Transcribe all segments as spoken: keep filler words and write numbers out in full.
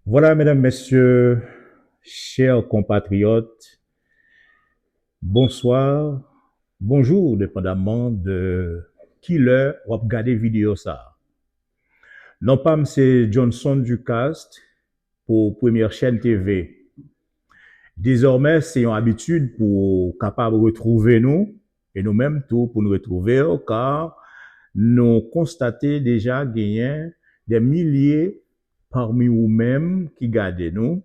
Voilà, mesdames, messieurs, chers compatriotes, bonsoir, bonjour, dépendamment de ki lè w ap gade videyo sa a. Non pa m se Johnson Ducaste pou Première Chaîne T V. Dezòmè, se yon abitid pou w kapab retwouve nou, e nou menm tou pou n retwouve w, ka nou konstate deja genyen de milye pami ou menm ki gade nou,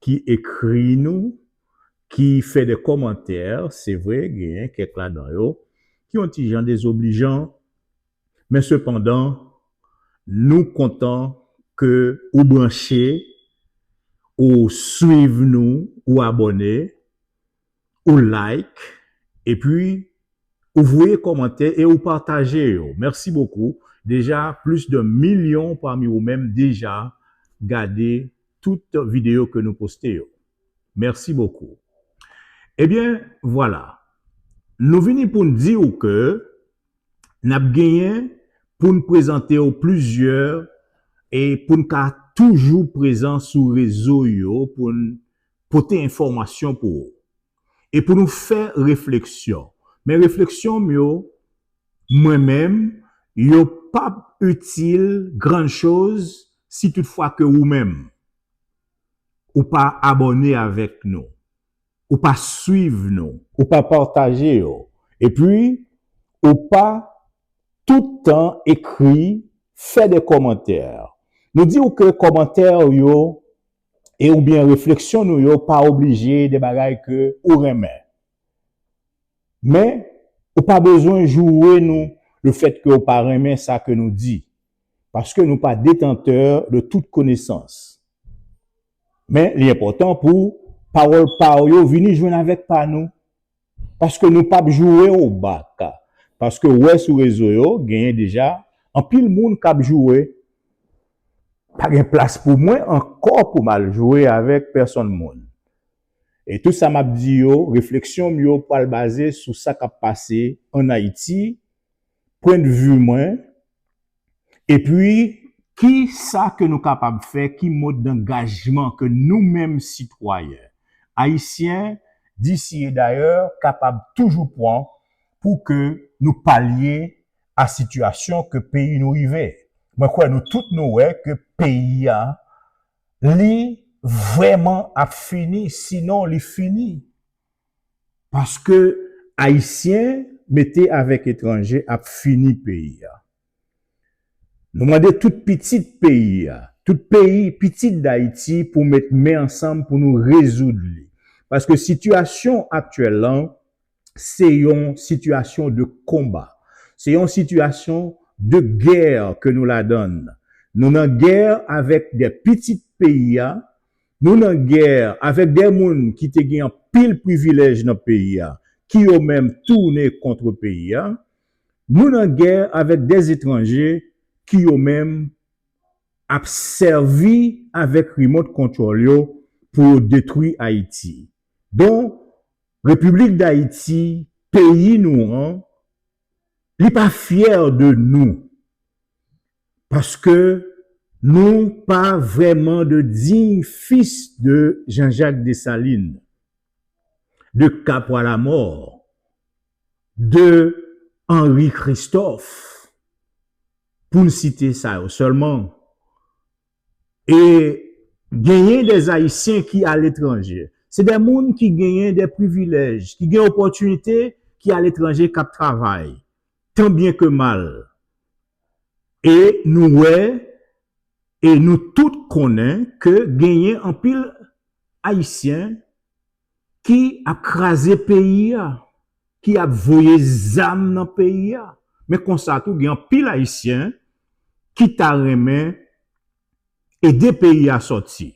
ki ekri nou, ki fè de kòmantè, se vre, genyen kèk ladan yo, ki yon ti jan dezoblijan, men sepandan, nou kontan ke ou branche, ou swiv nou, ou abòne, ou like, epi ou voye kòmantè e ou pataje yo. Mèsi bokou. Deja, plis de milyon pami ou menm deja gade tout videyo ke nou poste yo. Mèsi bokou. Ebyen, vwala. Nou vini pou n di w ke n ap genyen pou n prezante w plizyè e pou n ka toujou prezan sou rezo yo pou n pote enfòmasyon pou ou. E pou nou fè refleksyon. Men refleksyon m yo, mwen menm, yo p ap itil gran choz si toutfwa ke ou menm, ou pa abòne avèk nou, ou pa swiv nou, ou pa pataje yo, epi ou pa tout tan ekri, fè de kòmantè. Nou di w ke kòmantè yo e oubyen refleksyon nou yo pa oblije de bagay ke ou renmen. Men, ou pa bezwen joure nou lefèt ke ou pa renmen sa ke nou di, paske nou pa detantè de tout konesans. Men, li enpòtan pou pawòl pa w yo vini jwenn avèk pa nou, paske nou p ap joure w bak. Paske w wè sou rezo yo, genyen deja anpil moun k ap joure. Pa gen plas pou mwen ankò pou m al joure avèk pèsonn moun. E tout sa m ap di yo, refleksyon m yo pral baze sou sa k ap pase ann Ayiti, pwendvi mwen, epi ki sa ke nou kapab fè, ki mòd dangajman ke nou menm sitwayen ayisyen, disi e dayè, kapab toujou pran pou ke nou palye a sitiyasyon ke peyi nou rive. Mwen kwè nou tout nou wè ke peyi a, li vrèman ap fini, sinon li fini. Paske Ayisyen mete avèk etranje ap fini peyi a. Nou mande tout pitit peyi a, tout peyi pitit Dayiti pou met men ansanm pou nou rezoud li. Paske sitiyasyon aktyèl lan, se yon sitiyasyon de konba. Se yon sitiyasyon de gè ke nou ladann. Nou nan gè avèk de pitit peyi a, nou nan gè avèk de moun ki te gen anpil privilèj nan peyi a, ki yo menm tounen kont peyi a. Nou nan gè avèk de etranje ki yo menm ap sèvi avèk remote control yo pou yo detwi Ayiti. Donk, Repiblik Dayiti, peyi nou an, li pa fyè de nou. Paske nou pa vrèman de digne fils de Jean-Jacques Dessalines, de Capois la Mort, de Henri Christophe, pou n site sa yo sèlman. E genyen de Ayisyen ki aletranje. Se de moun ki genyen de privilèj, ki gen opòtinite, ki aletranje, k ap travay, tan byen ke mal. E nou wè, e nou tout konnen ke genyen anpil Ayisyen ki ap kraze peyi a, ki ap voye zam nan peyi a. Men konsa tou, gen anpil Ayisyen ki ta renmen ede peyi a sòti.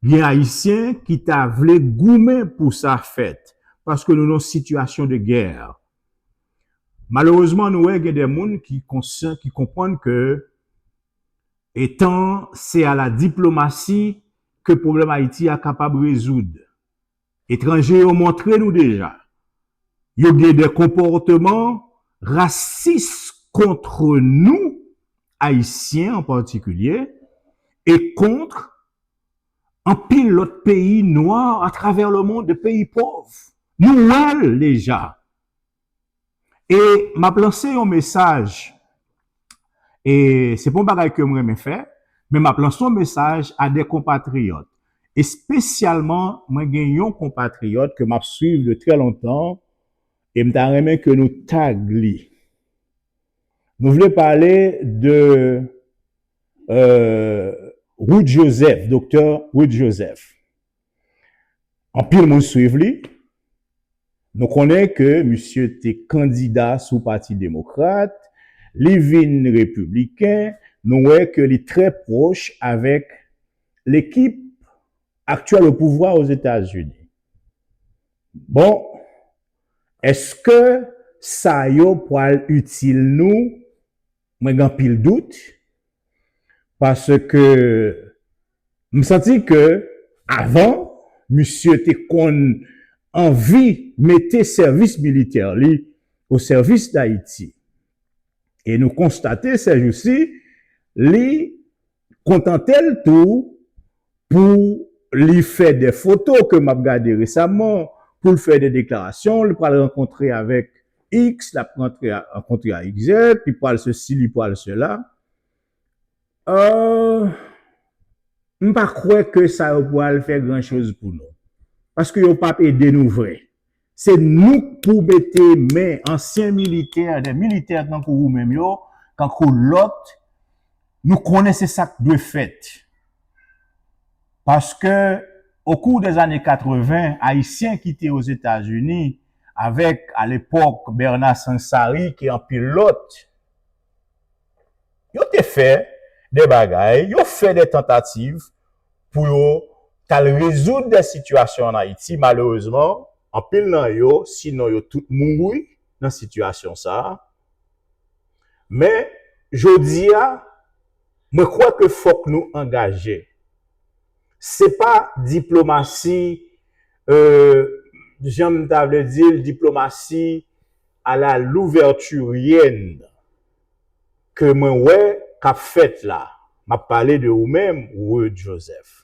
Gen Ayisyen ki ta vle goumen pou sa fèt, paske nou nan sitiyasyon de gè. Malerezman, nou wè gen de moun ki konsyan, ki konprann ke etan se a la diplomasi ke pwoblèm Ayiti a kapab rezoud. Etranje yo montre nou deja, yo gen de konpòtman rasis kont nou, Ayisyen an patikilye, e kont anpil lòt peyi nwa atravè lemonn, de peyi pòv. Nou wè l deja. E m ap lanse yon mesaj, e se pa yon bagay ke m renmen fè, men m ap lanse yon mesaj a de konpatriyòt. Espesyalman, mwen gen yon konpatriyòt ke m ap swiv de trè lontan, e m ta renmen ke nou tag li. Nou vle pale de euh, Ruth Joseph, doktè Ruth Joseph. Anpil moun swiv li. Nou konnen ke misye te kandida sou Pati Demokrat, li vin repibliken, nou wè ke li trè pwòch avèk lekip aktyèl o pouvwa Ozetazini. Bon, èske sa yo pral itil nou? Mwen gen anpil dout, paske m santi ke avan, misye te konn anvi mete sèvis militè li o sèvis Dayiti. E nou konstate sèjousi, li kontante l tou pou li fè de foto ke m ap gade resaman, pou l fè de deklarasyon, li pral rankontre avèk X, l ap rantre a, rankontre a Y Z, li pral sesi, li pral sela. Euh, m pa kwè ke sa yo pral fè gran choz pou nou. Paske yo p ap ede nou vre. Se nou k pou mete men ansyen militè, de militè tankou ou menm yo, tankou lòt, nou konnen se sa k dwe fèt. Paske, o kou dèzane katreven, Ayisyen ki te Ozetazini, avèk, alepòk, Bernard Sansary, ki anpil lòt, yo te fè de bagay, yo fè de tantativ pou yo t al rezoud de sitiyasyon ann Ayiti. Malerezman, anpil nan yo, sinon yo tout mouri nan sitiyasyon sa a. Men, jodi a, mwen kwè ke fòk nou angaje. Se pa diplomasi, euh, jan m ta vle di l, diplomasi à la louverturienne ke mwen wè k ap fèt la. M ap pale de ou menm, Ruth Joseph.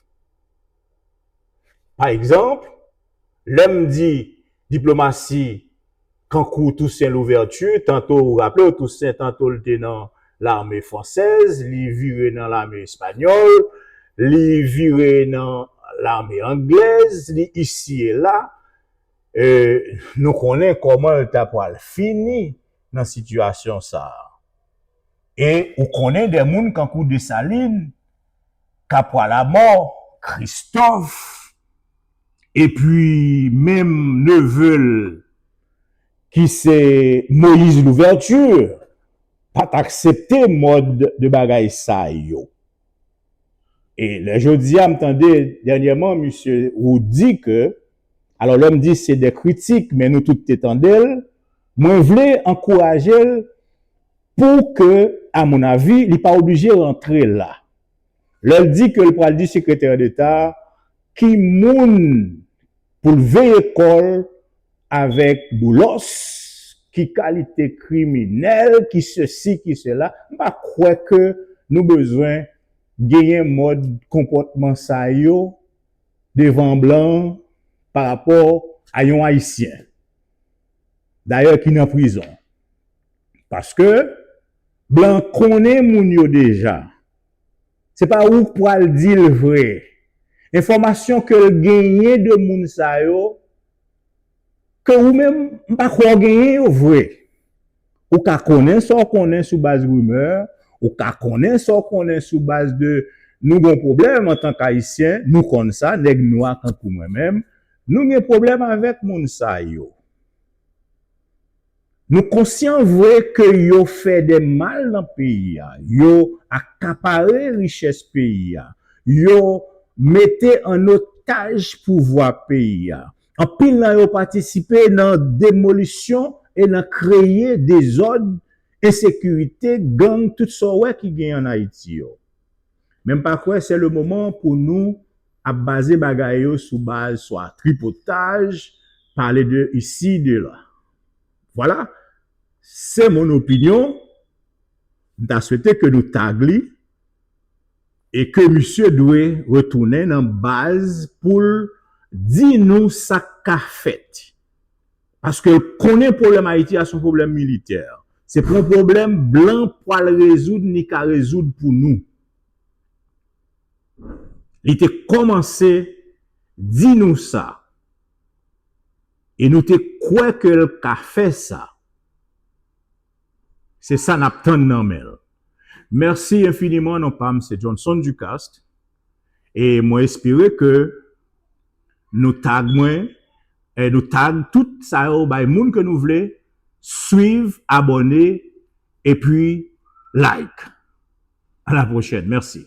Pa egzanp, lè m di diplomasi kankou Toussaint Louverture, tanto, ou raple w, Toussaint, tanto l te nan lame fransèz, li vire nan lame espanyòl, li vire nan lame anglèz, li isi e la. E, nou konnen kòman l ta pral fini nan sitiyasyon sa a. E ou konnen de moun kankou Desalin, Kapwa Lamò, Kristòf, epi menm neve l ki se Moïse Louverture, pa t aksepte mòd de bagay sa yo. E lè jodi a, m tande dènyèman, misye Ruth di ke, alò lè m di se de kritik, men nou tout te tande l, mwen vle ankouraje l pou ke, amonnavi, li pa oblije rantre la. Lè l di ke l pral di sekretè deta ki moun pou l veye kò l avèk Boulos, ki kalite kriminèl, ki sesi, ki sela, m pa kwè ke nou bezwen genyen mòd konpòtman sa yo devan blan pa rapò a yon Ayisyen. Dayè, ki nan prizon. Paske blan konnen moun yo deja. Se pa ou k pral di l vre. Enfòmasyon ke l genyen de moun sa yo, ke ou menm, m pa kwè w genyen yo vre. Ou ka konnen sa w konnen sou baz rimè, ou ka konnen sa w konnen sou baz de nou gen pwoblèm antank Ayisyen, nou konn sa, nèg nwa tankou mwen menm, nou gen pwoblèm avèk moun sa yo. Nou konsyan vre ke yo fè de mal nan peyi a, yo akapare richès peyi a, yo mete an otaj pouvwa peyi a. Anpil nan yo patisipe nan demolisyon e nan kreye dezòd, ensekirite, gang, tout sa w wè ki genyen ann Ayiti yo. Men m pa kwè se le moman pou nou ap baze bagay yo sou baz swa tripotaj, pale de isi, de la. Vwala, se mon opinyon. M ta swete ke nou tag li, E ke misye dwe retounen nan baz pou l di nou sa k ka fèt. Paske l konnen pwoblèm Ayiti a se yon pwoblèm militè. Se pa yon pwoblèm blan pral rezoud ni ka rezoud pou nou. Li te kòmanse di nou sa. E nou te kwè ke l ka fè sa. Se sa n ap tann nan men l. Mèsi enfiniman, non pa m se Johnson Ducaste. E mwen espere ke nou tag mwen, e nou tag tout sa yo bay moun ke nou vle, swiv, abòne, epi like. A la pwochèn. Mèsi.